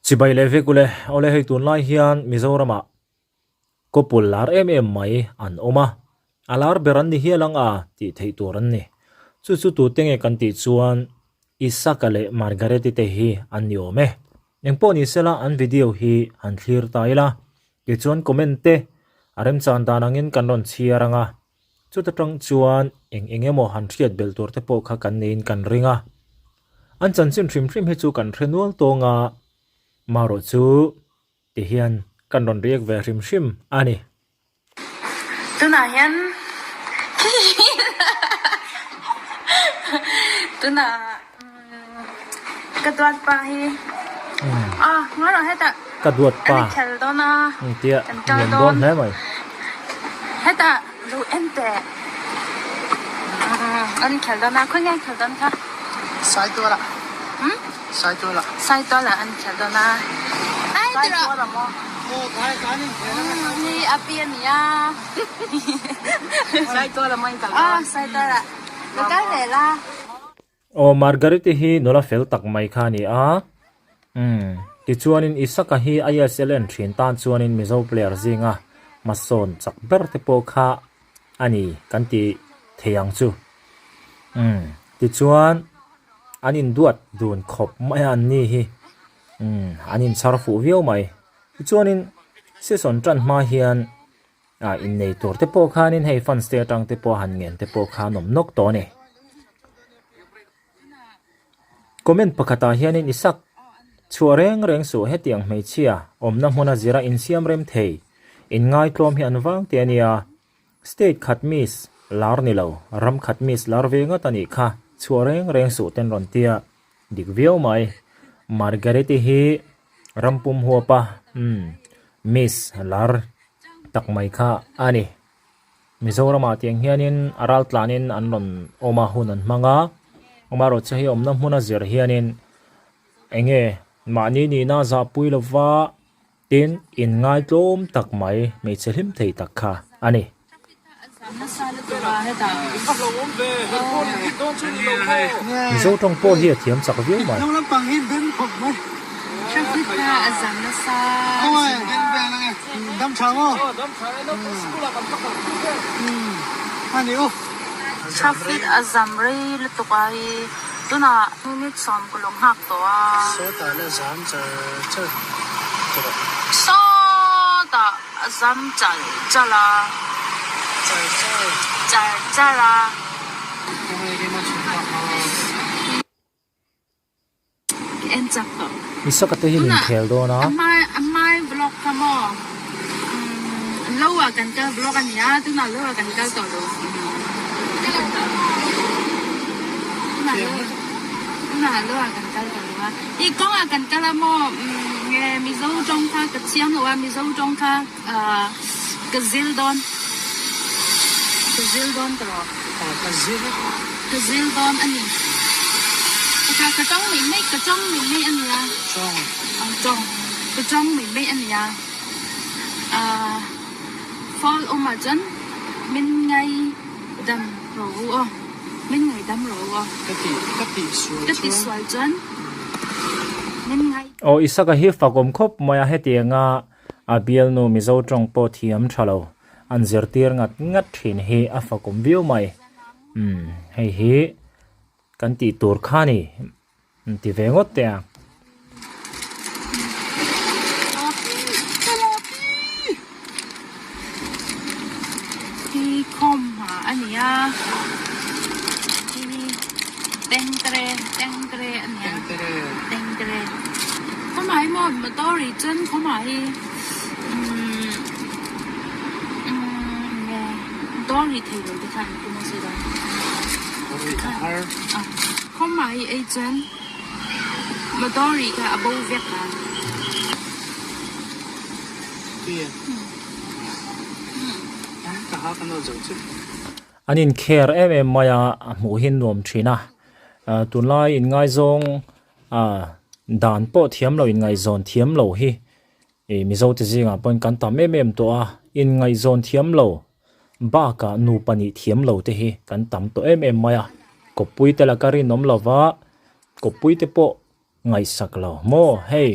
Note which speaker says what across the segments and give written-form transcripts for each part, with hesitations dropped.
Speaker 1: Chibai leh vek ule, awle hei tunlai hian Mizoramah kawpul lar em em mai an awm a, a lar ber an ni hial ang a tih theih tur an ni. Chu chu tute nge kan tih chuan Isaka leh Margareti te hi an ni awm e. Engpawh ni sela an video hi han thlir ta ila, tichuan comment te a remchan dan angin kan rawn chhiar ang a, Chuta tang chuan eng eng emaw han hriat belh tur te pawh kha kan neiin kan ring a. An chanchin hrim hrim hi chu kan hre nual tawng a, marawh chu ti hian kan rawn riak ve hrim hrim a ni.
Speaker 2: Tunah hian tunah Ka duat pa hi a ngawi rawh hetah
Speaker 1: Ka duat pa
Speaker 2: an inkhel dawn a
Speaker 1: engtia
Speaker 2: kan kal
Speaker 1: nuam
Speaker 2: dawn
Speaker 1: dawn hle mai.
Speaker 2: Hetah lo en teh an inkhel dawn a khawi nge an inkhel dawn kha
Speaker 3: Saitual ah
Speaker 2: umm
Speaker 3: Saitual ah
Speaker 2: Saitual ah an inkhel dawn a ai ti rawh
Speaker 3: Saitual ah maw aw kai kan inkhel a
Speaker 2: umm hei a pi a nia
Speaker 3: Saitual ah maw in kal dawn
Speaker 2: aw Saitual ah lo kal ve la.
Speaker 1: Aw Margariti hi nula fel tak mai kha a ni a, umm tichuanin Isaka hi ISL en thin tan chuanin Mizo player zinga hmasawn chak ber te pawh kha a ni kan ti thei ang chu. Umm tichuan an induat dun khawp mai a an ni hi, umm an inchhar fuh viau mai. Tichuanin season tan hma hian Ah innei tur te pawh khanin hei fans te atang te pawh han ngen te pawh kha an awm nawk tawh a ni. Comment pakhatah hianin i sak chhuah reng reng suh hetiang hmeichhia awmna hmuna zira insiam rem thei inngaitlawm hi an vang teh a nia. State khat miss lar ni lo, ram khat miss lar ve ngat a nih kha chhuah reng reng suh ten rawn tia dik viau mai. Margareti hi Rampum huapa umm miss lar tak mai kha a ni. Mizoramah tiang hianin a ral tlanin an rawn awm a hun an hmang a, amaherawhchu chu hei awmna hmuna zir hianin eng nge mahni nihna zahpui lova Tin, inngaitlawm tak mai, hmeichhe hlim thei tak kha a ni. Mizo tawng pawh hi a thiam chak viau mai.
Speaker 2: Tunah minute sawm ka lo nghak tawh a.
Speaker 3: Sawtah la zam char char tawh a.
Speaker 2: Sawtah a zam char char a.
Speaker 3: Char char.
Speaker 2: Char char a. Ka en chak tawh.
Speaker 1: Isaka te hi min khel dawn a.
Speaker 2: A hmai a hmai vlog kha maw lo ah kan kal vlog a nia tunah lo ah kan kal tawh lo tunah lo ah kan kal tawh lo a i kawng ah kan kal a maw nge mizo tawng kha ka chiang lo a mizo tawng kha ka zil dawn ka zil dawn ka rawh
Speaker 3: ka zil
Speaker 2: ka zil dawn a ni ka ka tawng mai mai ka tawng mai mai a nia
Speaker 3: tawng
Speaker 2: tawng ka tawng mai mai a nia ah fall awmah chuan min ngai dam rawh u aw min ngai dam rawh u aw
Speaker 3: ka ti ka tih sual
Speaker 2: ka tih sual chuan min ngai
Speaker 1: Aw Isaka hi fakawm khawp mai a hetianga A bialnu Mizo tawng pawh thiam tha lo, an zirtir ngat ngat thin hi a fakawm viau mai. Umm, hei hi kan tih tur kha ni, ti ve ngawt teh ang.
Speaker 2: Hi khawm hma a ni a, hi tengtere tengtere a ni a tengtere khawmah hi maw motor ri chuan khawmah hi umm umm nge motor ri thei lo te khan an tum a sawi dawn khawmah hi ei chuan motor ri kha a bo vek a.
Speaker 1: An inkher em em mai a, a hmuh hi nuam thin a, tunlai inngaizawng dan pawh thiam lo inngaihzawn thiam lo hi ih Mizo te zingah pawhin kan tam em em tawh a, inngaihzawn thiam lo bakah nupa nih thiam lo te hi kan tam tawh em em mai a, kawppui te laka rinawm lova kawppui te pawh Ngaihsak lo maw hei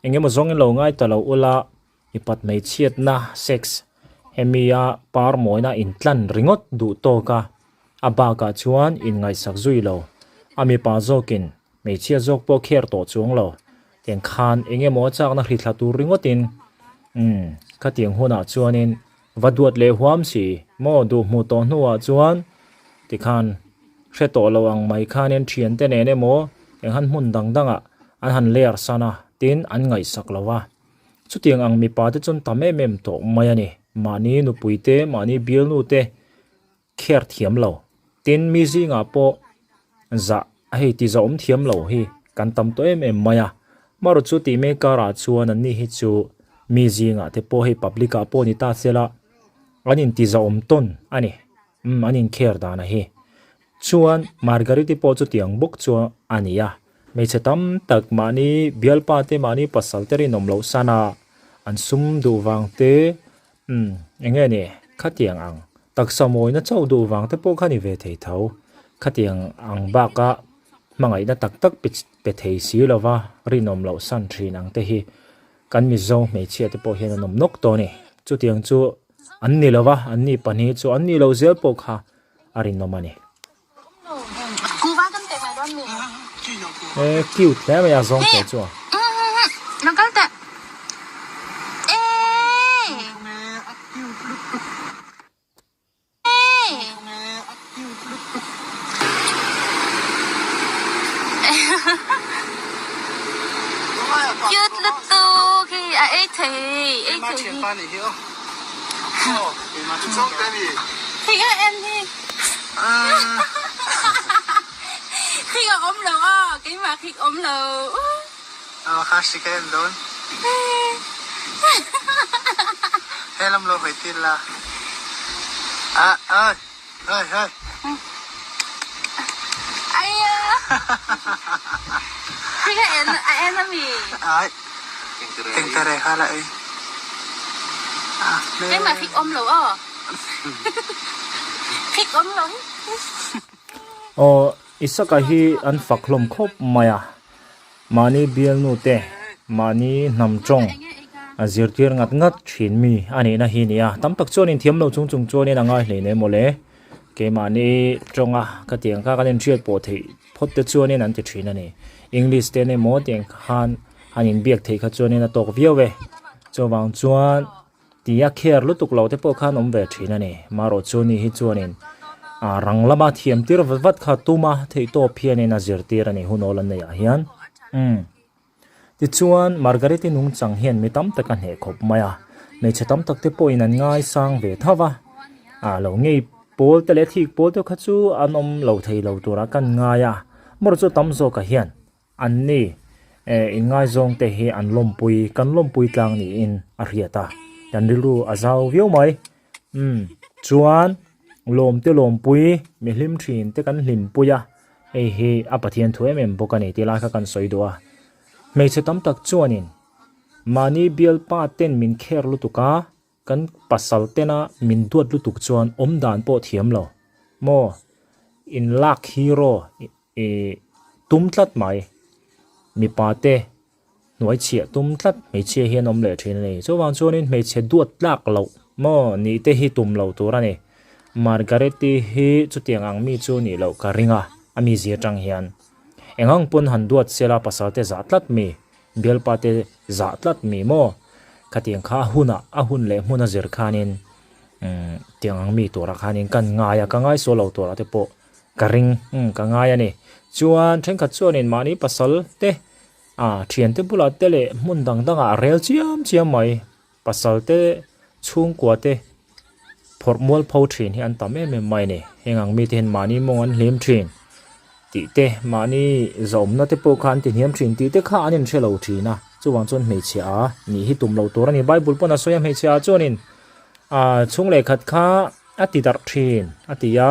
Speaker 1: Engemaw zawngin lo ngai ta lo ula, mipat hmeichhiatna, sex, hemia par mawina intlan ringawt duh tawk a, a bakah chuan inngaihsak zui lo. A mipa zawkin hmeichhia zawk pawh kher tawh chuang lo. Tiang khan engemaw a chakna hrithla tur ringawtin, umm, khatiang hunah chuanin Va duat leh huam si maw duh hmuh tawh hnuah chuan tikhan hre tawh lo ang mai khanin thiante nen emaw eng han hmun dang dangah an han ler san a tin an ngaihsak lo va. Chutiang ang mipa te chuan tam em em tawh mai a ni. Mahni nupui te mahni bialnu te kher thiam lo. Tin mi zingah pawh zah hei ti zah awm thiam lo hi kan tam tawh em em mai a. Marawh chu tih mek karah chuan an ni hi chu mi zingah te pawh hei public ah pawh ni ta sela an inti zah awm tawn a ni. Umm an inkher dan a hi. Chuan Margariti pawh chutiang bawk chu a ni a. Hmeichhe tam tak mahni bialpa te mahni pasal te rinawm loh sana an sum duh vang te Umm, enge ni, khatiang ang taksa mawina chauh duh vang te pawh kha ni ve thei tho. Khatiang ang baka hmangaihna tak tak pe thei si lova rinawm loh san thin ang te hi kan Mizo hmeichhia te pawh hian an awm nawk tawh a ni. Chutiang chu an ni lova, an ni pahnih chu an nih loh zel pawh kha a rinawm a ni. E cute hle mai a zawng teh chu a.
Speaker 2: Cute lutuk hi a ei thei ei thei hi. Khi a en hi. Khi a awm lo a, keimah khi awm lo.
Speaker 3: Aw kha hri ka en dawn. He lam lo hawi tir la. Ah oi oi oi.
Speaker 2: Aiya. Khi ka en a en ami.
Speaker 3: Ai. Tengtere kha la ei.
Speaker 2: Keimah khi awm lo aw. Khik awm lo.
Speaker 1: Aw Isaka hi an fak hlawm khawp mai a, mahni bialnu te mahni hnam tawng a zirtir ngat ngat thin mi a nihna hi nia, tam tak chuanin thiam lo chung chung chuanin a ngai hleinem mawle, keimahni tawnga ka tiang kha kan inhriat pawh theih phawt te chuanin an ti thin a ni, English te emaw tiang khan han inbiak theih kha chuanin a tawk viau e, chuvang chuan. Tia kher lutuk lo te pawh khan awm ve thin a ni. Marawh chu ni hi chuanin ah rang lama thiam tir vat vat kha tuma theihtawp hianin a zirtir a ni hun awl an neihah hian. Umm. Tichuan Margaret-i nungchang hian mi tam tak a hneh khawp mai a, hmeichhe tam tak te pawhin an ngaisang ve tho va. Ah lo ngei pawl te leh thik pawl te kha chu an awm lo thei lo tura kan ngai a, marawh chu tam zawkah hian An ni eh inngaizawng te hi an lawmpui, kan lawmpui tlang niin a hriat a, kan rilru a zau viau mai. Umm chuan lawm te lawmpui, mi hlim thin te kan hlimpui a, hei hi a Pathian thu em em bawk a ni tih lai kha kan sawi duh a. Hmeichhe tam tak chuanin mahni bialpa ten min kher lutuk a, kan pasal tena min duat lutuk chuan awm dan pawh thiam lo maw, inlak hero I tum tlat mai. Mipa te hnuai chhiah tum tlat hmeichhia hian awm leh thin a ni. Chuvang chuanin hmeichhe duat tlak loh maw nih te hi tum lo tur a ni. Margareti hi chutiang ang mi chu nih loh ka ring a, a mizia tang hian. Eng ang pawn han duat sela pasal te zah tlat mi, bialpa te zah tlat mi maw? Khatiang kha a hunah a hun leh hmun a zir khanin umm tiang ang mi turah khanin kan ngai a, ka ngaisual lo turah te pawh Ka ring, umm ka ngai a ni. Chuan thenkhat chuanin mahni pasal te, ah thiante bulah te leh hmun dang dangah a rel chiam chiam mai. Pasal te chhungkua te phawrh mual pho thin hi an tam em em mai a ni. Heng ang mite hian mahni mawng an hlim thin tih te, mahni zawmna te pawh kha an ti hniam thin tih te kha an inhre lo thin a. Chuvang chuan hmeichhia a nih hi tum lo tur a ni. Bible pawn a sawi a hmeichhia ah chuanin ah chhung leh khat kha a ti darh thin a ti a.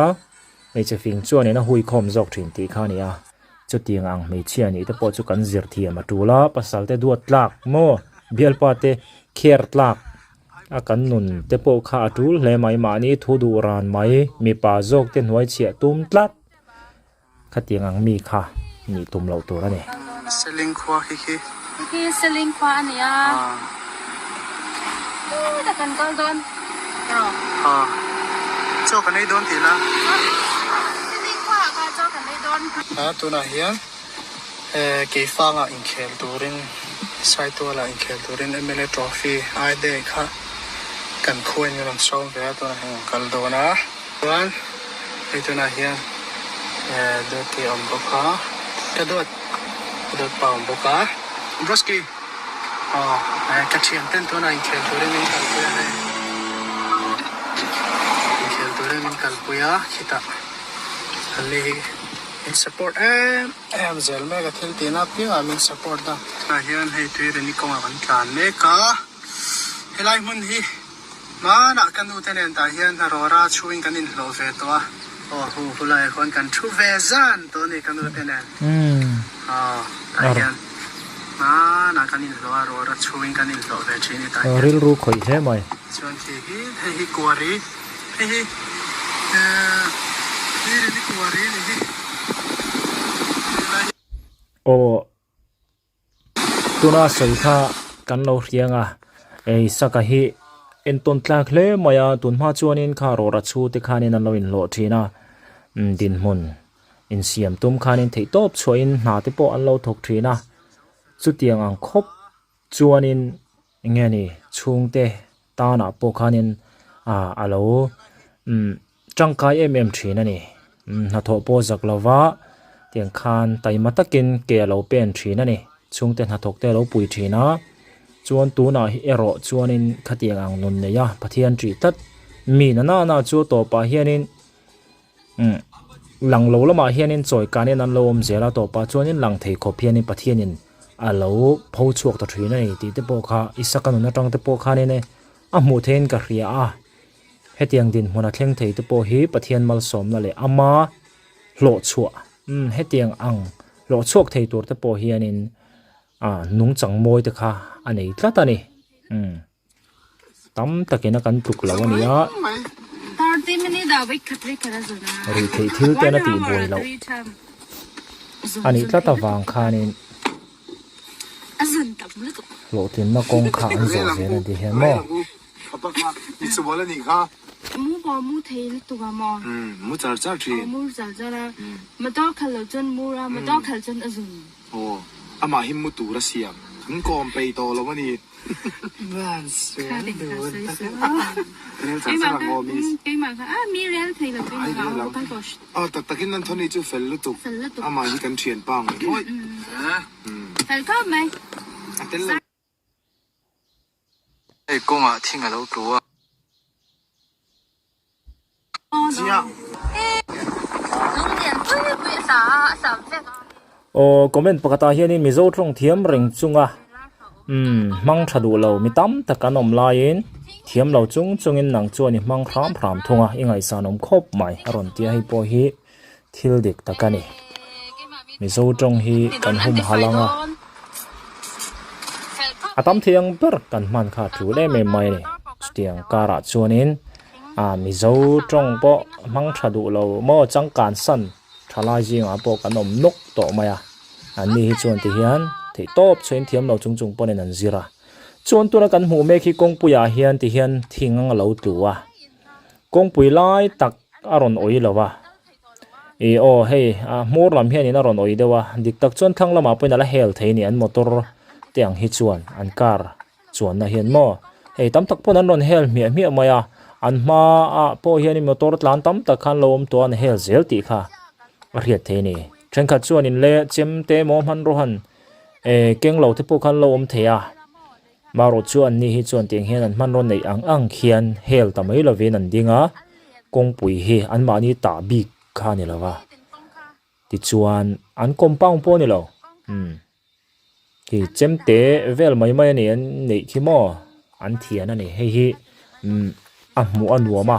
Speaker 1: Hmeichhe fing chuanin a hui khawm zawk thin tih kha a ni a, chutiang ang hmeichhia nih te pawh chu kan zir thiam a tul a, pasal te duat tlak maw, bialpa te kher tlak a kan nun te pawh kha a tul hle mai, mahni thu duh ran mai, mipa zawk te hnuai chhiah tum tlat khatiang ang mi kha nih tum loh tur a ni.
Speaker 3: Seling khua khi khi.
Speaker 2: Hei hi Seling khua a ni a. Hetah kan kal dawn rawh.
Speaker 3: Aw. Chaw kan ei dawn tih la.
Speaker 2: Seling khua ah khan chaw kan ei dawn.
Speaker 3: A tunah hian Keifangah inkhel turin Saitualah inkhel turin mla trophy ai day kha kan khuain min rawn sawm ve a tunah hian kan kal dawn a. Chuan hei tunah hian Duati a awm bawk a ka duat ka duat pa a awm bawk a Broski aw ka thian ten tunah inkhel turin min kalpui a hei inkhel turin min kalpui a khitah an ni hi min support em em zel mek a thil tihna apiangah min support a. Tunah hian hei Tuirini kawngah kan tlan mek a helai hmun hi. Hmanah ka nute nen tah hian rawra chhuin kan inhlawh ve tawh a, aw hu hu laiah khawn kan thu ve zan tawh a ni ka nute nen. Aw tah hian hmanah kan inhlawh a, rawra chhuin kan inhlawh ve thin i tah hian.
Speaker 1: Rilru khawih hle mai.
Speaker 3: Chuan khi hi hei hi kuari hei hi eh hi rini kuari a ni hi.
Speaker 1: Aw Tuna sawi kha kan lo hriang a, ei saka hi entawn tlak hle mai a, tun hma chuanin kha rawra chhu te khanin an lo inhlawh thin a, dinhmun insiam tum khanin theihtawp chhuahin hna te pawh an lo thawk thin a, chutiang ang khawp chuanin eng nge ni chhungte tanah pawh khanin ah a lo umm tangkai em em thin a ni. Hnathawh pawh zak lova tiang khan taima takin ke a lo pen thin a ni. Chhungte hnathawk te a lo pui thin a, chuan tunah hi erawh chuanin khatiang ang nun nei a Pathian ṭih tlat mi na nana chu a tawpah hianin umm lang lo lamah hianin chawi kanin an lo awm zel a tawpah chuanin lang thei khawp hianin Pathianin a lo pho chhuak ta thin a ni tih te pawh kha Isaka nun atang te pawh khanin e a hmuh theihin ka hria a. Hetiang dinhmun a thleng thei te pawh hi Pathian malsawmna leh ama hlawhchhuah umm hetiang ang hlawhchhuak thei tur te pawh hianin ah nungchang mawi te kha a nei tlat a ni umm tam takin a kan tluk lo a ni a. Ruihtheih thil ten a tihbuai loh a nih tlat avang khanin. Hlawhtlinna kawng kha an zawh zel a ti hian maw?
Speaker 3: Hei kawngah thing a lo tlu a.
Speaker 1: Aw comment pakhatah hianin Mizo tawng thiam reng chunga umm hmang tha duh lo mi tam tak an awm laiin thiam lo chung chungin nang chuan i hmang hram hram thung a i ngaihsan awm khawp mai a rawn tia hei pawh hi thil dik tak a ni. Mizo tawng hi kan humhalh ang a, a tam thei ang ber kan hman kha a tul em em mai a ni. Chutiang karah chuanin ah Mizo tawng pawh hmang tha duh lo maw changkan san thalai zingah pawh kan awm nawk tawh mai a, an ni hi chuan tihian theihtawp chhuahin thiam lo chung chung pawhin an zir a. Chuan tuna kan hmuh mek hi kawngpuiah hian tihian thing ang a lo tlu a. Kawngpui lai tak a rawn awih lo a, ih aw hei a hmur lam hianin a rawn awih deuh a, dik tak chuan thlang lamah pawhin a la hel thei a ni an motor te ang hi chuan an car chuanna hian maw hei tam tak pawn an rawn hel hmiah hmiah mai a, an hmaah pawh hianin motor tlan tam tak khan lo awm tawh a an hel zel tih kha a hriat thei a ni. Thenkhat chuanin le chem te maw hmanraw han eh keng lo te pawh khan lo awm thei a. Marawh chu anni hi chuan tiang hian an hmanraw neih ang ang khian hel ta mai lovin an ding a, kawngpui hi anmahni tah bik kha a ni lo va, tichuan an compound pawh a ni lo, umm khi chemte vel mai mai a ni an neih khi maw an thian a ni, hei hi umm a hmuh a nuam a,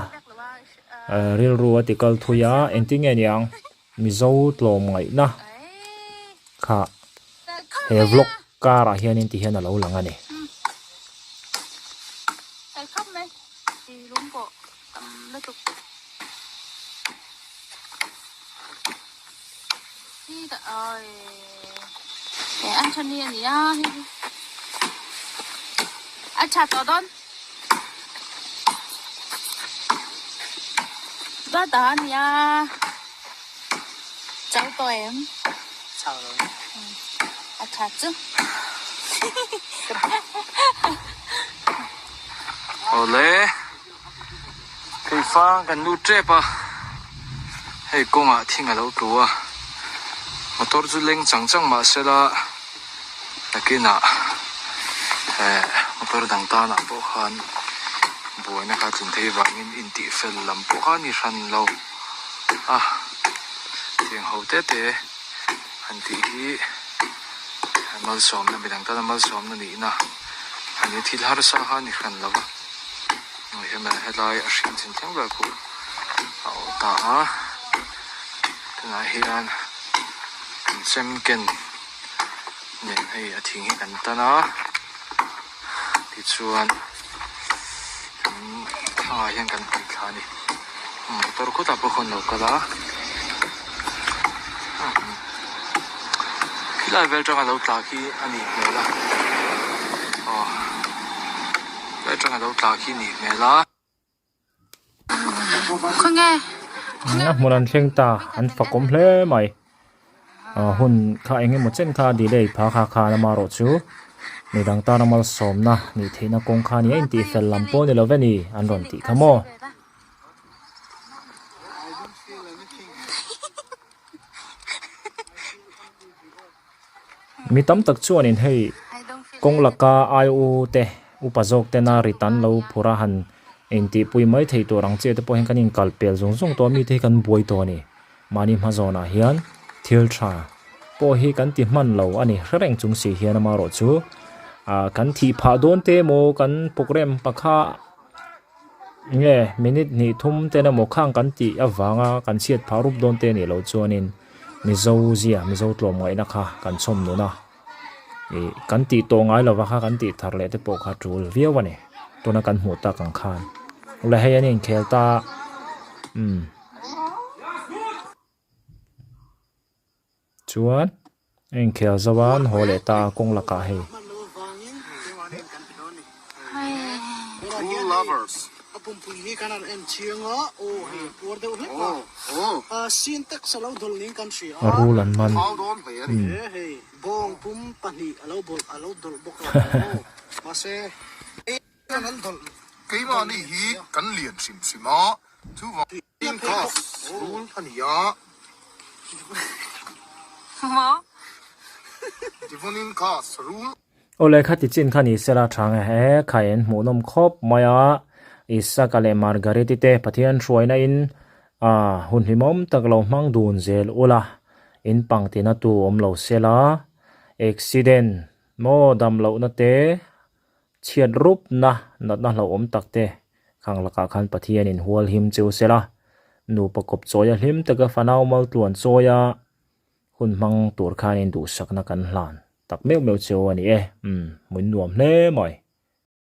Speaker 1: rilru a ti kal thui a, engtin nge niang Mizo tlawmngaihna kha he vlog Car ah hianin ti hian a lo lang a ni.
Speaker 2: Chhanchhani a ni a hei hi a tha tawh dawn Dada a ni a chau tawh em?
Speaker 3: Chau lo.
Speaker 2: A tha chu.
Speaker 4: Awle keifang kan lut tep a hei kawngah thing a lo tlu a motor chu leng chang chang mah sela nakinah eh motor dang tanah pawh khan buaina kha tlin thei vangin intihfel lam pawh kha a ni hran lo a tiang ho te te han tih hi malsawmna midang tana malsawmna nihna a ni thil harsa kha a ni hran lo va helai a hring chin thleng ber khu a awh ta a tunah hian kan chem ken nen hei a thing hi kan tan a tichuan kan thlangah hian kan paih thla a ni motor khawtah pawh khawn lo kal a khilai vel atanga lo tla khi a nih hmel a aw khilai atanga lo tla khi a nih hmel a.
Speaker 1: A hmun an thleng ta an fakawm hle mai ah hun kha eng emaw chen kha delay pha kha khan amaherawh chu midang tana malsawmna nih theihna kawng kha a ni a intihfel lam pawh ni lo ve ni an rawn tih kha maw. Mi tam tak chuanin hei kawng laka ai u te upa zawk tena rit an lo phur a han intihpui mai thei tur ang chiah te pawh hian kan inkal pel zung zung tawh a mite hi kan buai tawh a ni. Mahni hma zawnah hian thil tha pawh hi kan ti hman lo a ni hre reng chung si hian amaherawh chu ah kan thih phah dawn te emaw kan programme pakha nge minute hnih thum ten emaw khang kan tih avanga kan chhiat phah rup dawn te a nih loh chuanin Mizo zia Mizo tlawmngaihna kha kan chhawm nun a ih kan tih tawh ngai lova kha kan tih thar leh te pawh kha tul viau a ni tuna kan hmuh tak ang khan le hei an inkhel ta umm chuan a inkhel zo a an haw leh ta a kawng lakah hei. Rul an man Awle kha ti chin kha ni sela tha nge he khai an hmuh nawm khawp mai a Isaka leh Margareti te Pathian hruaina in ah hun hlimawm tak lo hmang dun zel ula in pangtina tu awm lo sela accident maw dam lohna te Chhiat rupna natna hlauhawm tak te khang lakah khan Pathianin hual him cheu sela, nupa kawp chawia hlim taka fanau maltluan chawia hun hmang tur khanin duhsakna kan hlan tak meuh meuh cheu a ni e. Umm, hmuin nuam hle mai.